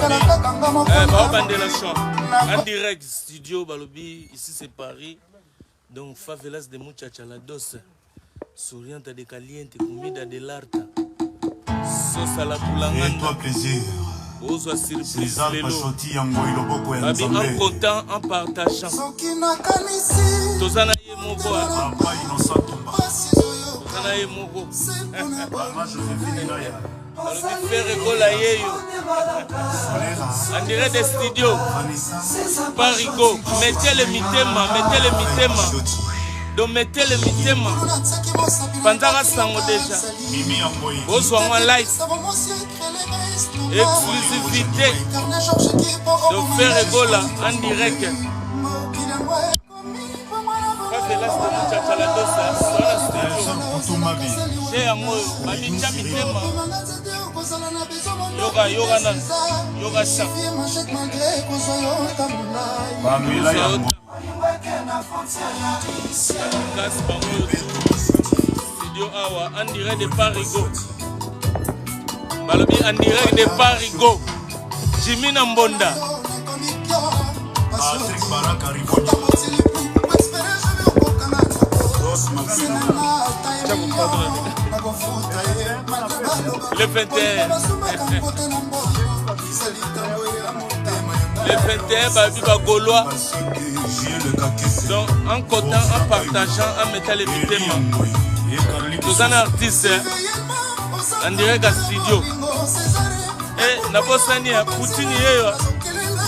Eh, baobandela chant en direct studio balobi ici c'est Paris donc favelas de muchacha la dose souriante de caliente comida de l'arta sosa la kulanganda plaisir ozwa surprise César lelo Pachoti yango loboko ya babi en Nzambe comptant en partageant toza na ye moko ah. Papa Innocent Tumba toza na ye moko Mama Josephine Naya balobi Ferre Gola yeyo Solera en direct des studios Vanessa Parigo mettez le mitema mettez le mitema Pachoti donc mettez le mitema panzaka sango déjà Mimi Yangoyi bozwa mwa live exclusivité de Ferre Gola en direct favelas de muchacha la dosa wana studio Nelson Kutumabi te yango oyo babitya mitema yoka yoka nanu yoka chant Pamela Yango kasi bango oyo studio awa en direct de Parigo balobi en direct de Parigo Jimmy na Mbonda Patrick Baraka Rivoni Ross Makwino le 21 le 21 babi bagaulois Julien Le Kakese donc en comptant en partageant en mettant les mitema Carly toza na artiste en direct ya studio e nabosani ya poutine yeyo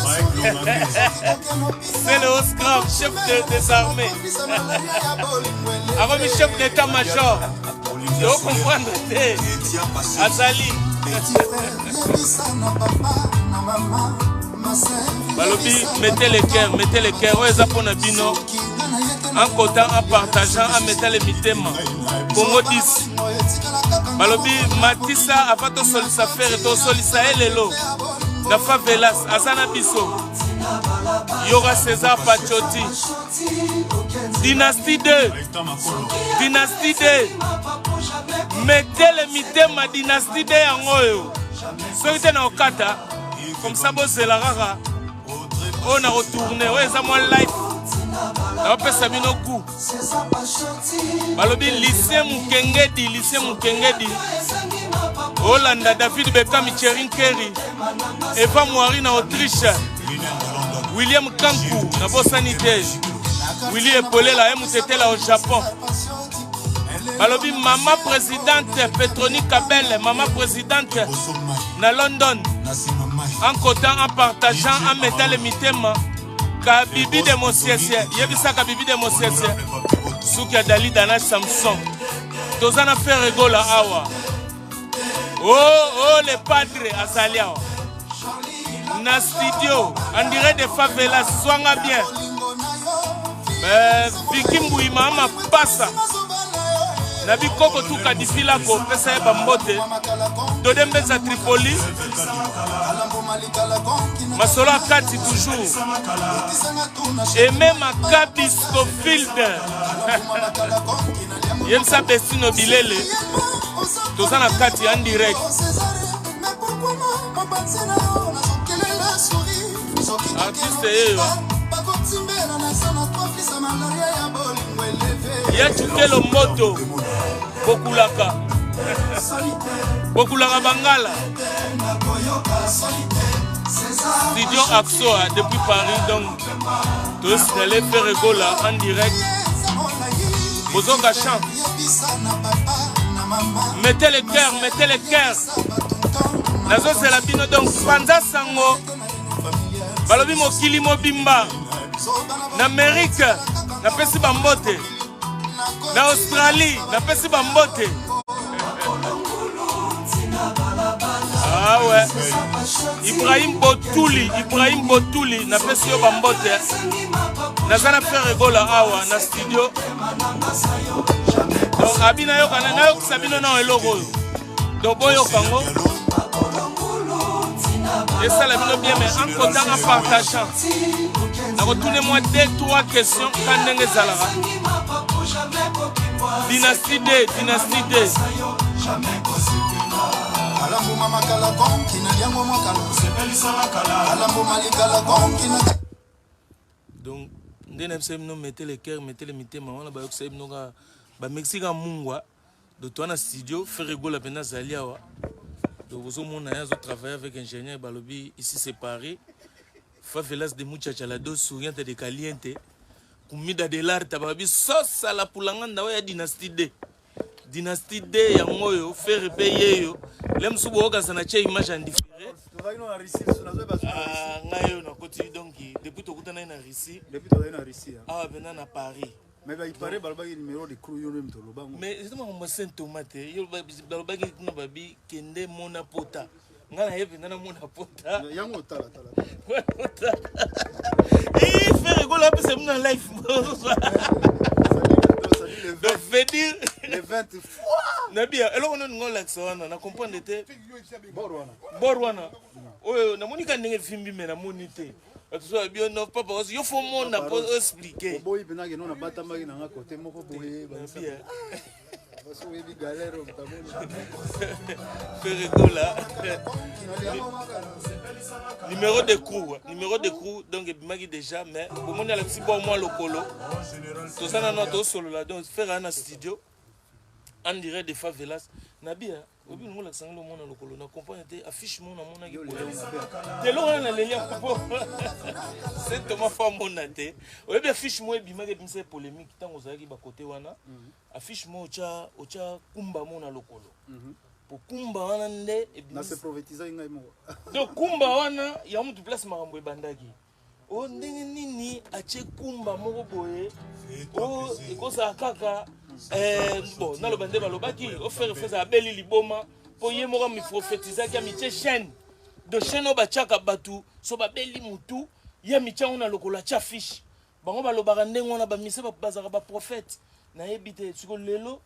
Mike Longabé c'est le Oscar chef des armées akomi chef d'état major Olivia Solera tocomprendre te Etia Pachoti azali balobi mettez le cœur mettez le cœur oyo eza mpona bino en comptant en partageant en mettant le mitema Congo 10 balobi matisa avant tosolisa Ferre tosolisa ye lelo na favelas aza na biso yoka César Pachoti dynastie 2 Aïta Makolo dynastie 2 metele mitema dynastie 2 yango oyo soki te na kokata comme ça bozela kaka oyo na kotourne oyo eza mwa live naopesa bino goût balobi Lucien Mukengedi Lucien Mukengedi olanda David Bekami Cherin Kerry Eva Moari na Autriche Lilian de London William Kanku nabosani te Willy Epolela ye motetela au Japon balobi mama présidente Petroni Kabel mama présidente Bosomai na London Nasima Mai en comptant en partageant en mettant le mitema kabibi de mosiesie yebisa kabibi de mosiesie Honorable Papi Boto suki ya Dalida na Samson toza na Ferre Gola awa o oh, oh, le padre azali awa na studio en direct de favela swanga bien Viki Mbuyima mapasa na bikoko tuka difilako pesa ye bambote Dode Mbeza Tripoli masolo ya kati toujours Aime Makabi Scofield yebisa Bestino Bilele toza na kati en direct artiste yeyo ya cukelo moto bokulaka bokulaka bangala studio Axoa depuis Paris donc tosignale Ferre Gola en direct bozoka chant mettez le cœur mettez le cœur nazozela bino donc panza sango balobi mokili mobimba na Amérique napesi bambote na Australie napesi bambote ah ouais. Ibrahim Botuli Ibrahim Botuli napesi yo bambote naza na Ferre Gola awa na studio donc abi nayoka nayokisa bino nao eloko oyo donc boyoka yango esala bino bien mais en comptant en partageant nakotune mwa 2 3 questions ka ndenge ezalaka dynastie d dynastie d. Kalambuma makala konki na liango mwakala. Kalambuma likala konki na Donc nde na biso bino, mettez le cœur, mettez le mitema wana, bayokisa bino kaka bamexika mungwa. Donc toza na studio, Ferre Gola mpenza azali awa. Donc bozomona ye azotravaille avec ingénieur. Balobi ici c'est Paris, favelas de muchacha la dos souriante de caliente comida de l'arte. Balobi sosala pulanga ndawo ya Dynastie D. Dynastie D yango oyo, Ferre mpe yeyo le mosusu boyokasa na tie image en différé. Tozalaki no na Russie, biso nazoyeba biso na Russie. Ah, ngai oyo nakoti, donc depuis tokutanaki na Russie. Depuis tozalaki na Russie, ah. Awa mpenza na Paris. Mais baipare balobaki numéro de crew yo nde moto olobango. Mais eza makambo ya Saint Thomas te. Yo balobaki kuna, babi kende mona pota. Ngai naye mpenza namona pota. Yango otala tala. Pota. Ferre Gola apesa bino na life. Donc veut dire le 20. Nabia eloko nini ngo olakisa wana, na comprendre te. Bor wana. Bor wana oyo namoni ka ndenge efimbi, me namoni te. Bato so babi no papa osi yo fo mona po expliquer. Oboyi mpena keno nabatamaki nanga kote moko boye. Nabia. Basi oyebi galère oyo motamoni. Ferre Gola, numéro de crew, numéro de crew. Donc ebimaki déjà, mais bomoni alakisi bo mwa lokolo. Toza nano tosolola. Donc Ferre aya na studio en direct de favelas. Nabia obi lingo olakisa ngai lomona lokolo, na comprendre te. Affiche mo namonaki te, eloko wana naleli yango po Saint Thomas fo amona te. Oyebi affiche mo ebimaki, ebimisa polémique ntango ozalaki bakote wana. Affiche mo otya kumba mo na lokolo, po kumba wana nde Na se prophétisaki ngai moko. Donc kumba wana ya mutu, place makambo ebandaki o ndenge nini atie kumba moko boye o ekozala kaka bon, naloba nde balobaki o Ferre abeli liboma, mpo ye moko amiprophétisaki, amitie chaîne de chaîne oyo batiaka bato so babeli mutu. Ye amitie yango na lokolo, atia fiche. Bango balobaka ndenge wana, bamise bazalaka baprophète. Nayebi te siko lelo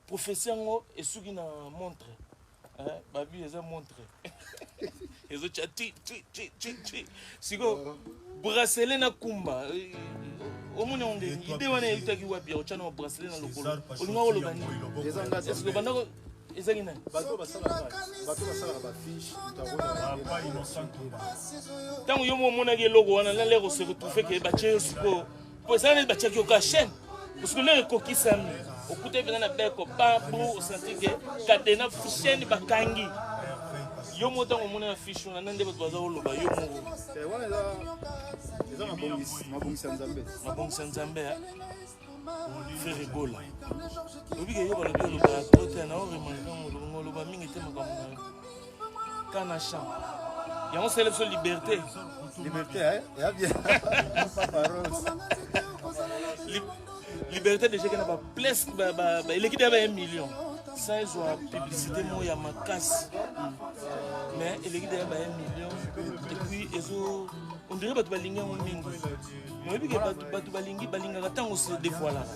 prophétie yango esuki na montre. Babi eza montre ezotia ti ti ti ti ti. Siko bracelet na kumba, omoni yango ndenge ide wana eutaki wapi ya otya na bracelet na lokolo? Olinga koloba nini? Eza nga te. Est-ce que bandako ezaki nani? Bato basalaka bafiche. Ntango yo mo omonaki eloko wana na lere ose retrouve ke batie yo sikoyo, po ezala neti batiaki yo ka chaîne, parce que lere ekokisami, okuta mpenza na beko babu, osentir ke kadena chaîne bakangi yo mo. Ntango omoni na fiche wana na nde bato baza koloba yo moko. Wana eza mabongisi ya Nzambe. Mabongisi ya Nzambe. Ferre Gola, oyebi ke yo balobi olobaka trop te. Na oremarke yango, oloba mingi te. Makambo na yo ka na champ yango osala biso liberté. Liberté ya bien, Papa Rose. Liberté déjà ke na baplace eleki deya ba 1 million sans ezwa publicité moko ya makasi, mais eleki deya ba 1 million. Et puis ezo on dirait bato balingi yango mingi. Oyebi ke bato balingi, balingaka ntango se dévoilaka.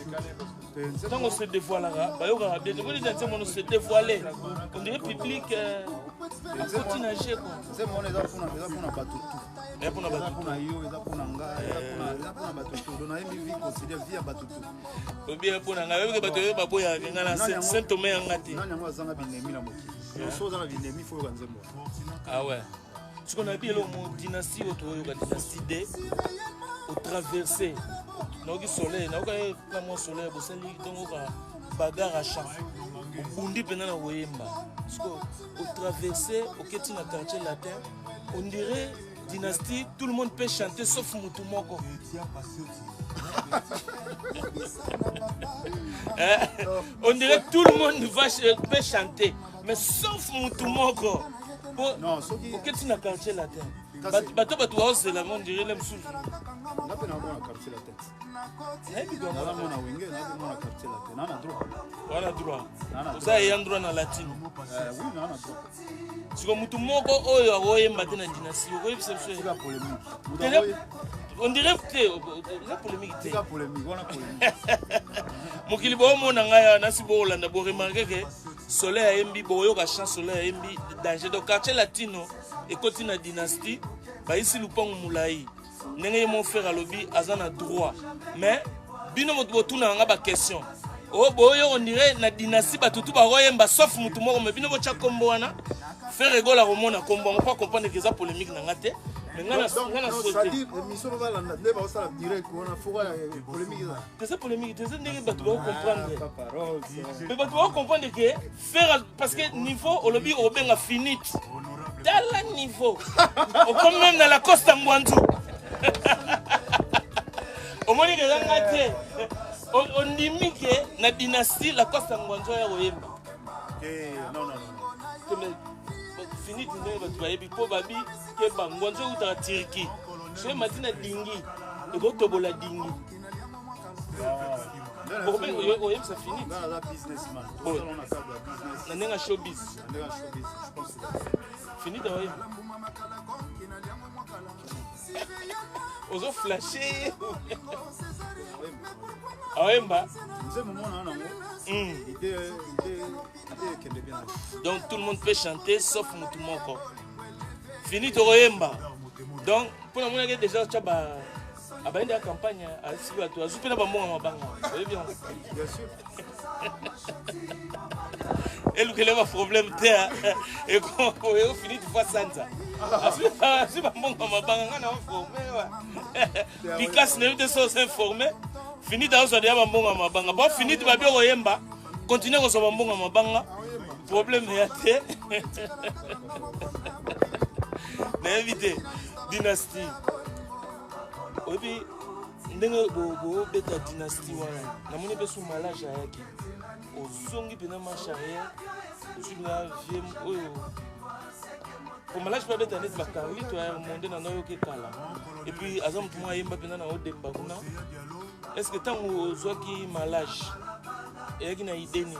Ntango se dévoilaka, bayokaka bien te. Neti nzembo no se dévoile, on dirait public akoti na jeu quoi. Nzembo wana eza mpona bato tu. Eza mpona Eza bato. mpona yo, eza mpona nga, eza mpona bato tu. Donc nayembi vie quotidien, vie ya bato tu. Obi mpona ngai, oyebi ke bato oyo baboyaka ngai na Saint Thomas yanga te. Nani yango azanga binemi na mokili? So oza na binemi, fo oyoka nzembo wana. Ah ouais, sikoyo nayebi eloko mo dynastie oyo toyoka, Dynastie D, otraverse. Nayoki soleil, nayoka ye na mwa soleil bosali ntongo oka bagarre à champ, obundi mpenza na koyemba. Sikoyo otraverse, oketi na Quartier Latin, on dirait dynastie tout le monde peut chanter sauf mutu moko. On dirait tout le monde peut chanter mais sauf mutu moko. Non, soki oketi na Quartier Latin, bato baozela, on dirait le mosusu. Nga mpe naza mona Quartier Latin. Nayebi. Naza mona Wenge, naza mona Quartier Latin, naa na droit. Wana droit. Naa na Oza eya droit na latine. Oui, naa na droit. Siko mutu moko oyo akoyemba te na dynastie, okoyebisa biso? Tika polémique. Moto On dirait te eza polémique te. Tika polémique wana, polémique. Mokili boomona ngai awa, nasi boolanda, boremarke ke soleil ayembi, boyoka chant soleil ayembi danger. Donc Quartier Latino ekoti na dynastie, bayisi lupango molai. Ndenge ye mon frère alobi, aza na droit, mais bino moto botunaka nga baquestion oyo boyo, on dirait na dynastie bato tu bakoyemba sauf motu moko, mais bino botya kombo wana. Ferre Gola akomona kombo yango po acomprendre que eza polémique na nga te. Mais nga na nga na souhaité. C'est-à-dire émission ba landa nde ba osala direct wana foka polémique eza. Eza polémique te, eza ndenge bato ba comprendre. Mais bato ba comprendre que faire parce que niveau olobi obenga finite. Tala niveau. Okomi même na la Costa Ngwanzu. Omoni ke eza nga te. Ondimi ke na dynastie la Costa Ngwanzu ya koyemba. Eh, non, non, non. Finite ndenge bato bayebi mpo babi ke bangwanzo eutaka Turquie. Soki emati na dingi ekotobola dingi. Oyebisa finite. Na ndenge ya showbiz. Finite oyeba. Ozo flashe ye. Aoyemba. Nzembo mona wana yango. Idée idée idée ekende bien. Donc tout le monde peut chanter sauf mutu moko. Fini tokoyemba. Donc mpo namonaki déjà tya ba abayende ya campagne asiki bato azwi mpe na bambongo mabanga oyebi yango. Bien sûr. Elukele ba problème te ekofini tufa sanza azwi bambongo mabanga ngai na informe pikasi nayebi te so oza informe finite azwa deya bambongo ya mabanga bon finite babi okoyemba continue kozwa bambongo ya mabanga problème ya te nayebi te dynastie oyebi ndenge bobeta dynastie wana namoni mpe su malage ayaki ozongi mpena marche arrière ozwi na vie oyo po malage mpe abeta neti bacarlito ya monde na nayoki ekala epuis aza motu moko ayemba mpena na odemba kuna est ce que ntango ozwaki malage eyaki na idée nini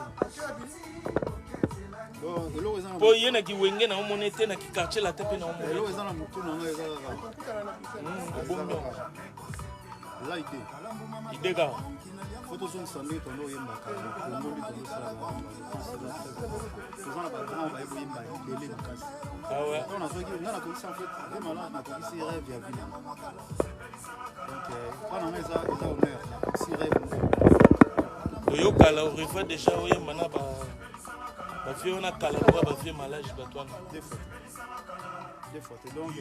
po ye na kiwenge na omona te na kikartier latin mpe na omona eza na motu na ngai eza kaka obombi eza idée idée kaka fo tozongisa ndenge tondo oyembaka kongo nde tozosala toza na bagrand baye boyemba ebele makasi ntango nazwaki nga nakokisi en fait vraiment nakokisi rêve ya vie na nga donc mpa na nga eza honneur nakokisi rêve oyokala oreva déjà oyemba na ba bavie wana kala lokola bavie malage bato wana deux fois te donc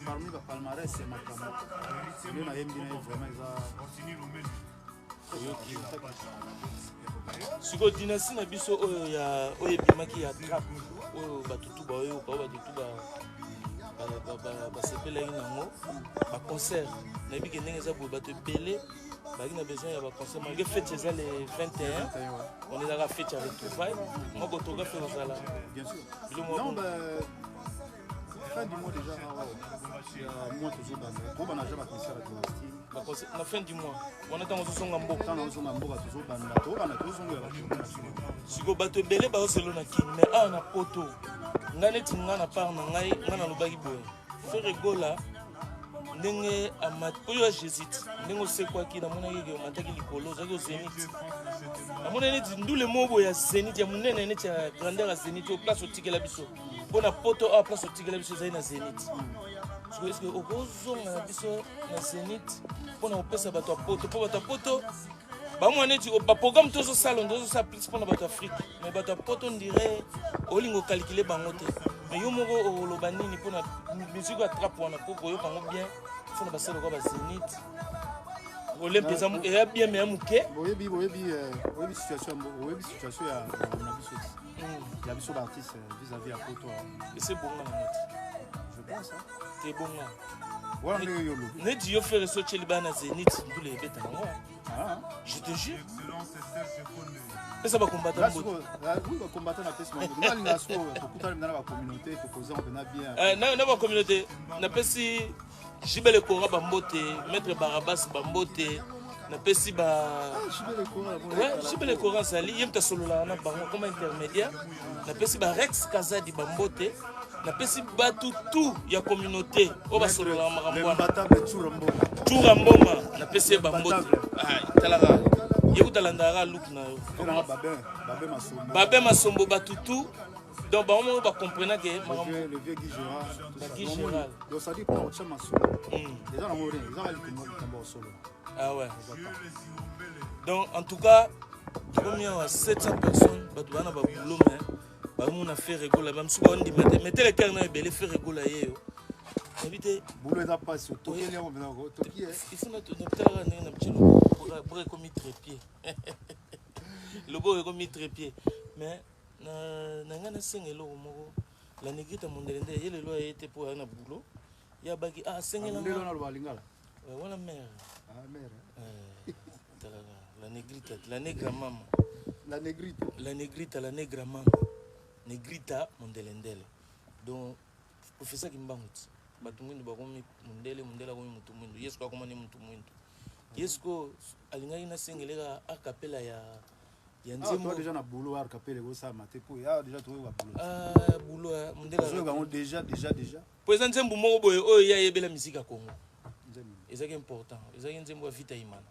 parmi ba palmarès ya makambo nde nayembi na ye vraiment eza oyoki sikoyo dynastie na biso oyo ya oyo ebimaki ya trap oyo bato tu baoyoka oyo bato tu basepelaki nango baconcert nayebi ke ndenge eza boye bato ebele bazalaki na besoin ya baconcert malgré fete eza le 21 on ezalaka fete ya retrouvaille moko autographe ekozala biloko fin du mois déjà ya mois tozobanda tobanda déjà baconcert ya dynastie na fin du mois wana ntango ozozonga mboka ntango ozonga mboka tozobanda tobanda tozongela baconcert sikoyo bato ebele bazozelo na kini mais awa na poto ngai neti ngai na part na ngai ngai nalobaki boye Ferre Gola ndenge amati oyo ya jésus ndenge osekwaki namonaki ke omataki likolo ozalaki ozénith namonaki neti ndule moko boye ya zénith ya monene neti ya grandeur ya zénith oyo place otikela biso mpo na poto awa place otikela biso ezali na zénith sikoyo eske okozonga na biso na zénith mpo na kopesa bato ya poto mpo bato ya poto bamwa neti baprogramme tozosala nde ozosala plus mpona bato afrique mais bato ya poto ndire olinga okalkile bango te mais yo moko oloba nini mpona musique ya trape wana mpo koyoka yango bien mpona basala lokola bazenith olympe eza eya bien mais ya moke boyebi boyebi oyebi situation oyebi situation ya na biso ya biso baartiste vis-à-vis ya poto ese bonga na neti je pense te bonga wana ndenge yo olobi neti yo Ferre so otyeli bana zenith ndula ebeta nango. Je te jure. Pesa ba combattant mbote. Oui, ba combattant na pesi mbote. Nga linga so tokutana na ba communauté tokoza mpena bien. Na na ba communauté na pesi Jibele Kora ba mbote, Maître Barabas ba mbote. Napesi ba Jibele Kora azali ye moto asololaka na bango comme intermédiaire. Napesi ba Rex Kazadi ba mbote. Napesi bato tout ya communauté oyo basololaka makambo wana. Tshoura Mboma napesi ye bambote. Talaka ye kuta alandaka look na yo. Babin Masombo bato tout donc bango moko bacomprenake makambo. Le vieux Guy Gérard. Guy Gérard. Donc ça dit pour otya masolo. Eza nango rien, eza likambo ya solo. Ah ouais. Donc en tout cas, tokomi awa 700 personnes bato bana ba boulot mais Bamona Ferre Gola, bamosusu baondima te, mais tele cœur na ebele Ferre Gola ye yo. Nayebi te. Boulot eza pasi, otokeli yango mpenza, otoki. Il faut natalaka ndenge na biso loboko ekomi trépied. Loboko ekomi trépied. Mais na ngai nasenga eloko moko. La Negrita mondele nde ye lelo aye te mpo aye na boulot. Ye abaki ah asengela nga. Naloba lingala. Wana mère. Ah mère. Talaka la Negrita, la negra mama. La Negrita. La Negrita, la negra mama. Negrita mondelendele. Donc professeur Kimbangu ti bato mwindu bakomi mondele, mondele akomi motu mwindu, ye siko akoma ne motu mwindu. Ye siko alingaki nasengeleka akapela ya nzembo. Ah, déjà na boulot akapela ekosama te po ya déjà toyoka boulot. Ah boulot mondele. Toyoka yango déjà déjà déjà. Po eza nzembo moko boye oyo ye ayebela musique ya Congo. Ezaki important, ezaki nzembo ya Vita Imana.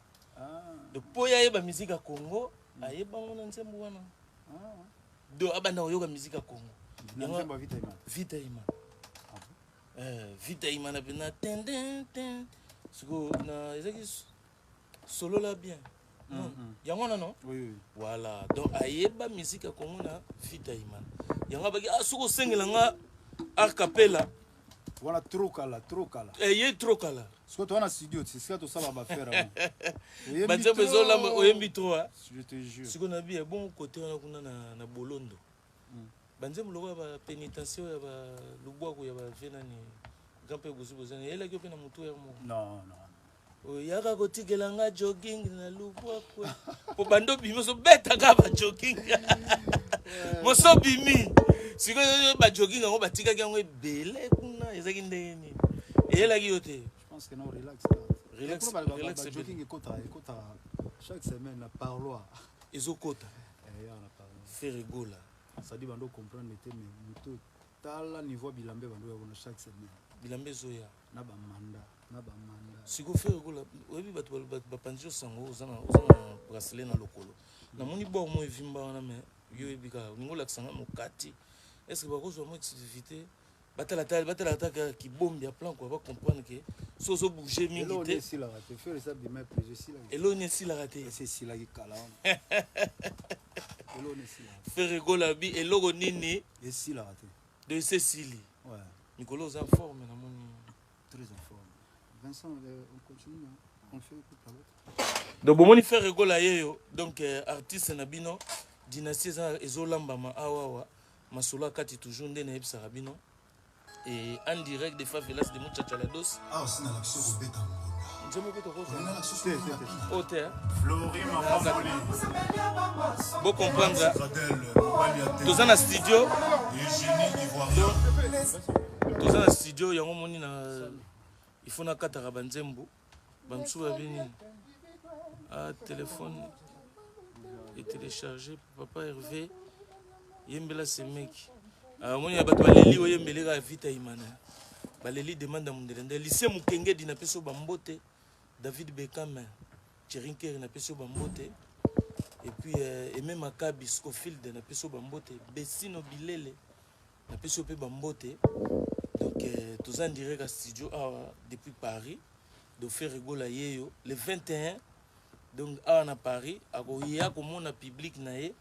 Donc po ye ayeba musique ya Congo, ayebango na nzembo wana. Donc abanda koyoka musique ya Congo. Nzembo ya Vita Imana. Vita Imana. Vita Imana pena ten ten ten. Siko na ezaki solo la bien. Non. Yango wana non? Oui, oui. Voilà. Donc ayeba musique ya Congo na Vita Imana. Yango abaki ah soko osengela nga a cappella. Wana trop kala, trop kala. Eh ye trop kala. Siko to wana studio, c'est ça to sala ba faire avant. Banzembo ezolamba oyembi trop hein. Je te jure. Siko na bi bon côté wana kuna na Bolondo. Banzembo lokola ba pénitencier ya ba lubwako ya ba vie nani grand-père Bozi Bozani elaki yo pe na mutu ya moko. Non non. Oyaka kotikela nga jogging na lubwako. Po bando bimi so beta ka ba jogging. Moso bimi. Sikoyo ba jogging yango batikaki yango ebele kuna ezaki ndenge nini? Eyelaki yo te. Je pense que non, relax. Relax, relax. Jogging ekota ekota chaque semaine na parloir. Ezokota. Eh ya na parloir. Ferre Gola. Ça dit bando comprendre te mais muto tala niveau bilambe bando ya kuna chaque semaine. Bilambe zoya. Na ba manda, na ba manda. Siko Ferre Gola, oyebi bato bapanzi yo sango oza na bracelet na lokolo. Namoni bord mo evimba wana mais yo oyebi kaka olingi olakisa nga mokati. Est-ce que bakozwa mo exclusivité? Batala tala batala kaka kibombi ya plan quoi, ba comprendre que so ozo bouger mingi te. Esilaka te, Ferre eza bima plus esilaka. Eloni esilaka te. Esi esilaki kala wana. Eloni esilaka. Ferre Gola bi eloko nini? Esilaka te. De esili. Ouais. Mikolo oza en forme namoni. Très en forme. Vincent, on continue, hein? On fait écoute la l'autre. Donc bomoni Ferre Gola yeyo, donc artiste na bino dynastie eza ezolambama awa awa. Masolo akati toujours nde nayebisaka bino. Et en direct de Favelas de Muchachalados. Ah, aussi na l'action kobeta mbonda. Nzembo mpe tokozwa. Na l'action Te, te, te. Oh, te, hein? Flori Mapamboli. Bo comprendre. Gradel, mobali ya te. Toza na studio. Eugénie Ivoirien. Toza na studio yango moni na il faut nakataka ba nzembo. Ba msusu ba bini. Ah, téléphone est téléchargé. Papa Hervé yembela semeki. Ah, moni ya bato baleli oyo yembeleka ya Vita Imana. Baleli demande ya mondele nde lycée Mukengedi na peso ba mbote. David Beckham, Thierry Nkeri na peso ba mbote. Et puis Aimé Makabi Scofield na peso ba mbote. Bessino Bilele na peso pe ba mbote. Donc toza en direct à studio awa depuis Paris. De Ferre Gola yeyo le 21 donc awa na Paris akoya komona public na ye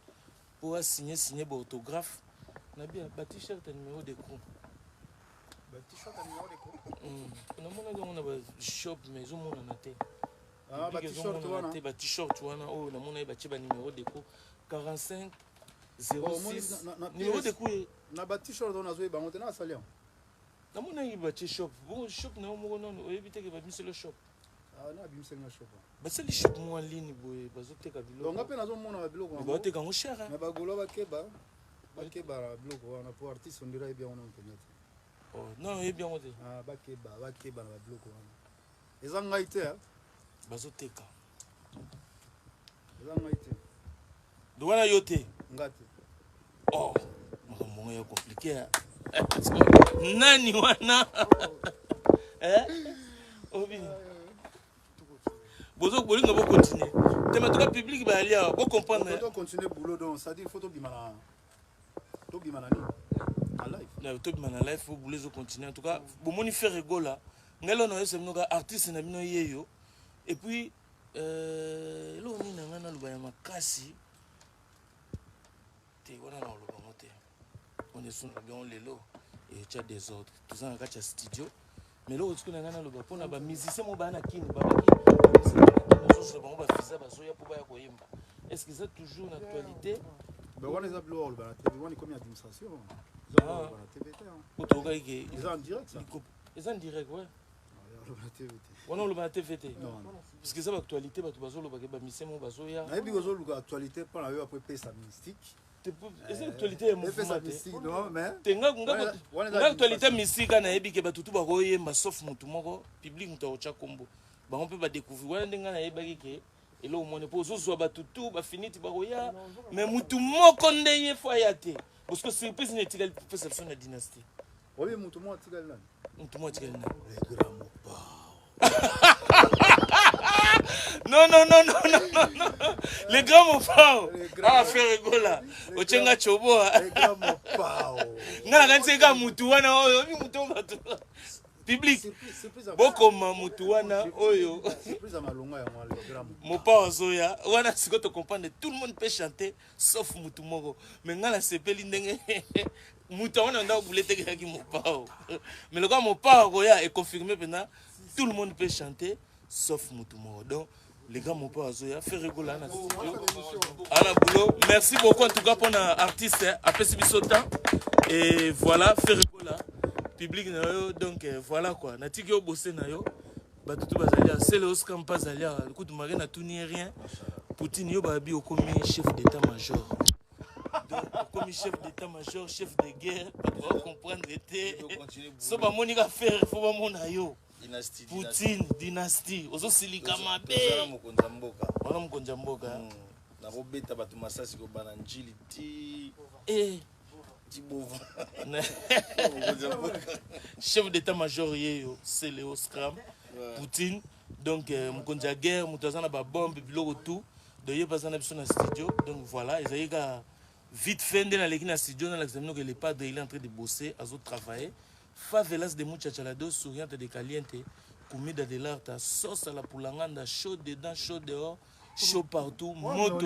po a signer signer ba autographe na bien ba t-shirt ya numéro de crew. Ba t-shirt ya numéro de crew. Namonaki yango na ba shop mais ezomonana te. Ah, ba Public t-shirt ezomonana wana. te, ba t-shirt wana oyo namona ye batie ba numéro de crew 45 Bon, omoni 06 na numéro de pièce. crew Na ba t-shirt wana nazoyeba yango te, na asali yango. Namonaki batie shop. Bon, shop na yo moko nanu oyebi te ke babimiseli shop. Ah, na abimiseli nga shop. Basali shop moko en ligne boye, bazoteka biloko. Donc, nga mpe nazomona ba biloko yango. Bazoteka yango cher, hein? Mais bagolo bakeba, bakeba na biloko wana po artiste on dirait ayebi yango nanu mpenza te. Oh, non, oyebi yango te. Ah, bakeba, bakeba na ba biloko wana. Eza ngai te, hein? Bazoteka. Eza ngai te. Donc wana yo te. Nga te. Oh, makambo yango ya compliqué, hein? Nani wana? Eh? Obi. Bozo bolinga bo continuer. Te mais en tout cas public ba alia, bo comprendre. To continuer boulot donc ça dit faut to bima na to bima na nini? Na live. Na to bima na live faut boulot zo continuer. En tout cas, bomoni Ferre Gola. Ngelo na yose mnoka artiste na bino yeyo. Et puis lo ni na ngana loba ya makasi. Te wana na loba ngote. Répondre so na bion lelo etya désordre. Toza na kati ya studio, mais eloko soki na ngai naloba mpona bamusicien moko baya na Kini, babaki ozozwa bango bavisa, bazoya mpo baya koyemba. Est ce que eza toujours na actualité? Ben wana eza biloko oloba na TV, wana ekomi administration, eza Ah. oloba na TV te, hein. Po tokokaki ke Eza en direct, ça. Eza en direct, ouais. Oloba na TV te. Wana oloba na TV te? Non, non. Parce que eza baactualité, bato bazolobaka bamusicien moko bazoya. Nayebi kozoluka actualité mpo na yo apo epesa mystique. Eza actualité ya Epesa mouvement te. mystique, non, mais Te, nga Wana eza nga actualité administration. misika, nayebi ke bato tu bakoyemba sauf motu moko, public moto akotya kombo bango mpe badécouvrir. Wana nde ngai nayebaki ke eloko mone mpo ozozwa bato tu bafiniti bakoya, mais motu moko nde ye fo aya te, parce que surprise nini etikali kopesa biso na Dynastie? Oyebi motu moko atikali nani? Motu moko atikali nani? Le grand Mopao. Non, non, non, non, non, non, non. Le grand Mopao. Le grand. Ah, Ferre Gola otyenga choboa. Le grand Mopao. Nga nakanisi kaka mutu wana oyo obi mutu oyo bato public Surprise, surprise. Bokoma mutu wana oyo. Surprise ya malonga yango, le grand Mopao. Mopao azoya wana. Sikoyo tocomprendre, tout le monde peut chanter sauf mutu moko. Mais ngai nasepeli ndenge mutu yango na ndako bule tekelaki Mopao, mais lokola Mopao akoya, econfirme mpena tout le monde peut chanter sauf mutu moko. Donc les gars, Mopao azoya, Ferre Gola na studio à la boulot. Merci beaucoup en tout cas mpona artiste apesi biso temps. Et voilà, Ferre Gola, public na yo. Donc voilà quoi, natiki yo bose na yo. Bato tu bazali awa, sele Oscar mpe azali awa. Kutu mari natuni ye rien. Poutine, yo babi okomi chef d'état major, donc okomi chef d'état major, chef de guerre, bato bakocomprendre te. So bamoni ka Ferre, fo bamona yo. Dynastie. Poutine, Dynastie, ozosilika mabe. Tozala mokonzi ya mboka. Wana mokonzi ya mboka. Nakobeta bato masasi kobana Njili ti ti Bova. Mokonzi ya mboka. Chef d'état major ye yo, Celeo Scram. Poutine, donc mokonzi ya guerre, moto aza na babombe, biloko tout. Donc ye mpe aza na biso na studio. Donc voilà, ezali kaka vite fait nde naleki na studio, nalakisa bino que le padre, il est en train de bosser, azotravailler. Favelas de muchachalado, souriante de caliente, comida de l'arte, sauce à la pulanganda, chaud dedans, chaud dehors, chaud partout. Moto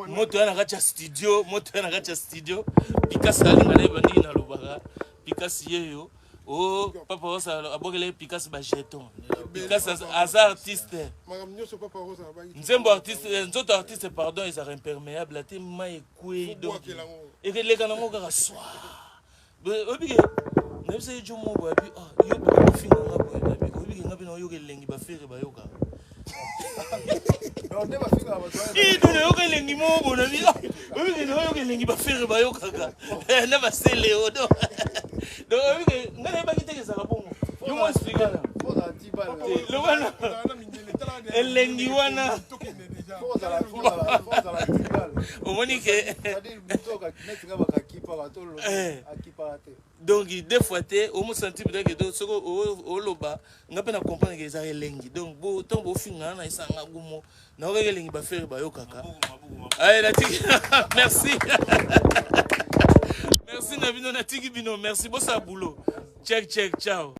moto ya na kati ya studio, moto ya na kati ya studio. Pikasi alinga nayeba ndenge nalobaka. Pikasi ye yo o papa osa abokela ye Pikasi bajeton. Pikasi aza artiste. Makambo nyonso papa Rosa abaki. Nzembo artiste, nzoto artiste, pardon, ezalaka imperméable ate mai ekwei, donc Bwakela yango. Ekeleka nango kaka swa. Oyebike nayebisa ye jo moko boye abi: "Ah, yo boye kofinga nga boye." Nabi oyebike nga mpe naoyoka elengi baFerre bayoka. Donc nde bafingaka bato wana. Ino nayoka elengi moko boye, nabi: "Ah, oyebike naoyoka elengi baFerre bayokaka na baseleo." Donc oyebike nga nayebaki teke ezalaka bongo. Yo mo explike na. Faut ozala tibal. Loba na Ozala na mindele, tala na- elengi wana. Tokende déjà. Faut ozala tibal. Omoni ke C'est-à-dire moto neti nga bakakipaka to akipaka te. Donc deux fois te omosanti peut-être que soki oloba nga mpe na comprendre ke eza elengi. Donc bo ntango bofingana na esanga gumo, naokaki elengi baFerre bayokaka. Aye, natiki. Merci, merci na bino, natiki bino. Merci, bosala boulot. Check, check, ciao.